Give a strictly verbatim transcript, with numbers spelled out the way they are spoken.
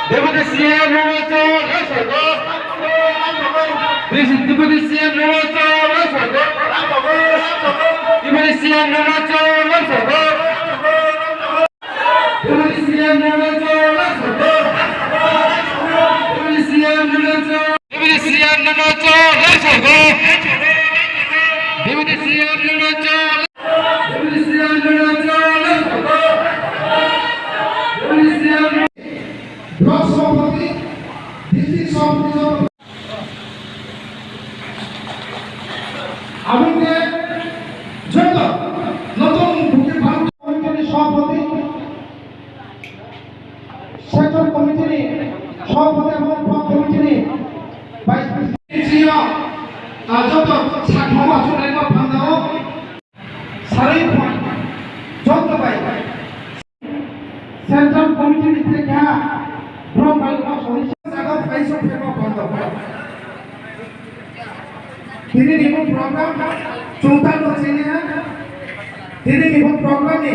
Deputy C M Ronojoy Rangsogo. Deputy C M Ronojoy Rangsogo. Deputy C M Ronojoy Rangsogo. Deputy C M Ronojoy Rangsogo. Deputy C M Ronojoy. Deputy C M Ronojoy Rangsogo. Deputy C M Ronojoy. Deputy C M Ronojoy Rangsogo. Deputy C M Block Sabhapati, District Sabhapati, Aboni joto notun bukti bhang committee ni sabhapati, Central Committee ni sabhapati ebong Block Committee ni Vice President. Sini, ah, joto sakha o achuk lai ma phandao. Sarui phai, joto bai. Central Committee ni tei kha, from bai ma sori. Jaga phai sok phai ma phandao. Tini ni bo program, chungta no chini ha. Tini ni bo program ni.